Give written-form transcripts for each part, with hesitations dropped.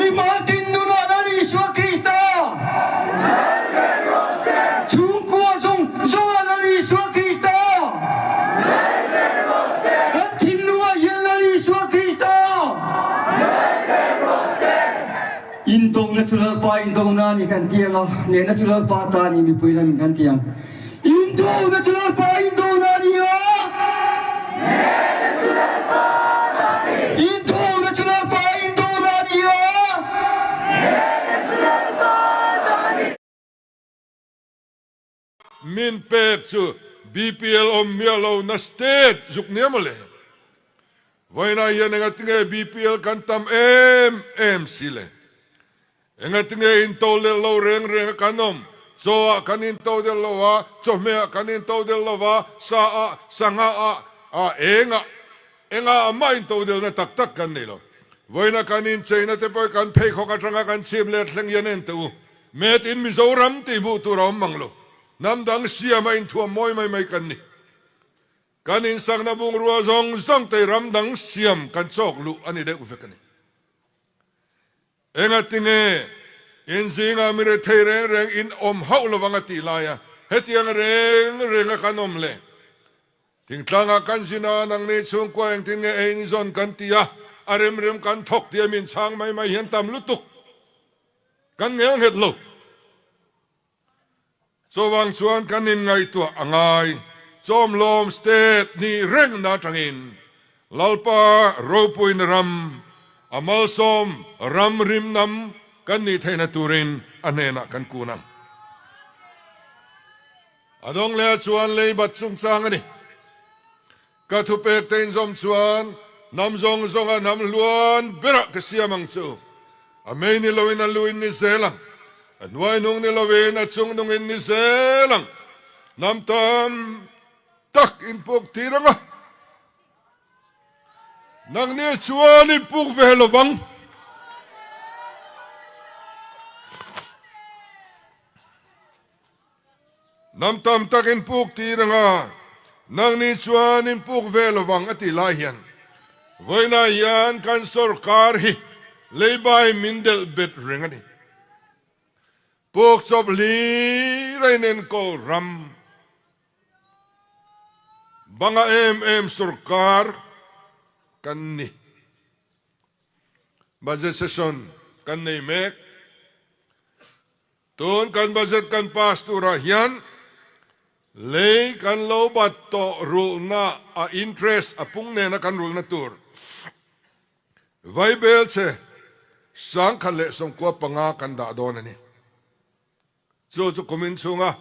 Mimal tin nunah Lal Isua Krista. Lal ber rawh se. Chhungkua zawng zawngah Lal Isua Krista. Lal ber rawh se. Kan thinlungah hian Lal Isua Krista. Lal ber rawh se. Indona chu Lalpa indona a ni kan ti ang a, nehna chu Lalpa ta a ni mipui lamin kan ti ang. Indona chu Lalpa indona a ni a. Nehna chu Lalpa ta a ni. Indona chu Lalpa indona a ni a. Nehna chu Lalpa ta a ni. Min pek chu BPL awm miah lo na state zuk nia mawle. Vawiinah hian engatinge BPL kan tam em em si le? Engatinge into leh lo reng reng a kan awm? Chaw ah kan into del lo a, chawhmeh ah kan into del lo va, sa ah, sangha ah, ah eng ah, engah ah mah into delna tak tak kan nei lo. Vawiinah kan incheina te pawh hi kan pheikhawk atanga kan chhip let thleng hian en teh u. Made in Mizoram tih hmuh tur a awm mang lo. Hnam dang siam a inthuam mawi mai mai kan ni. Kan insakna bungrua zawng zawng te ram dang siam kan chawk luh a ni deuh vek a ni. Engatinge in zingah mi rethei reng reng in awm hauh lovang a tih laia hetiang reng renga kan awm le? Thingtlangah kan zin a, nangni chhungkua engtin nge ei zawn kan ti a, a rem rem kan thawk tih a min chhang mai mai hian tam lutuk. Kan ngel nghet lo. Chuvang chuan kan inngaihtuah a ngai. Chawmlawm state nih rengna atangin Lalpa ropuina ram, a malsawm ram rimnam kan nih theihna turin a hnenah kan kun ang. A dawng leh chuan leibat chungchang a ni. Ka thupek te inzawm chuan hnam zawng zawnga hnam hluan berah ka siam ang chu. A mei ni loin a lu in ni zel ang. A hnuai hnung ni loin a chung nung in ni zel ang. Hnam tam tak in puk tir ang a. Nangni chuan in puk ve lo vang. Hnam tam tak in puk tir anga nangni chuan in puk ve lovang a tih lai hian vawiinah hian kan sorkar hi leibai min delh bet reng a ni. Puk chawp hlir a inenkawl ram banga em em sorkar kan ni. Budget session kan nei mek. Tun kan budget kan pass turah hian lei kan lo bat tawh rulhna a interest a pung nena kan rulhna tur vaibel che 1095 kan dah dawn a ni. Chu chu kumin chhunga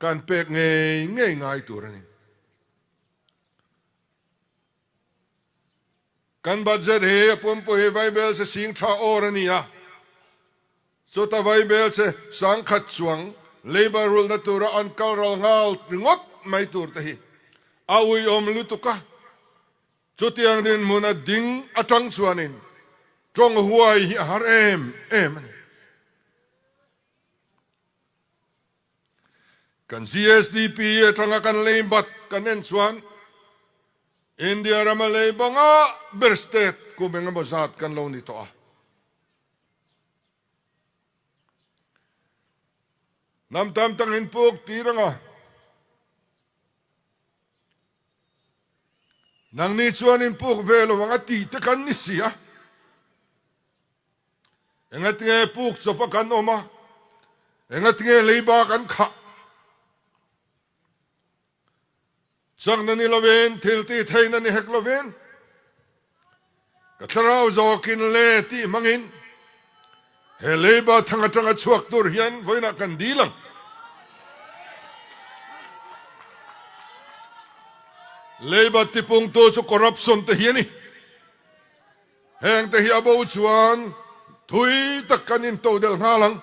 kan pek ngei ngei ngai tur a ni. Kan budget hi a pumpui hi vaibel che sing tha awr a ni a. Chuta vaibel che 10,000 chuang labour rulhna tura an kal ral nghal ringawt mai tur te hi a uiawm lutuk a. Chutiang dinhmun a ding atang chuanin tawng huai hi a har em em a ni. Kan GSDP atanga kan lei bat kan en chuan India rama lei banga ber state kum engemaw zat kan lo ni tawh a. Hnam tam tak in puk tir anga nangni chuan in puk ve lo ang a tih te kan ni si a. Engatinge puk chawp a kan awm a, engatinge leiba kan khah? Chakna ni lovin, thil tih theihna ni hek lovin, ka thlarau zawkin le tih hmangin he leiba thang atanga chhuak tur hian vawiinah kan dil ang. Leiba tipungtu chu corruption te hi a ni. Heng te hi a bo chuan thui tak kan intodelh nghal ang.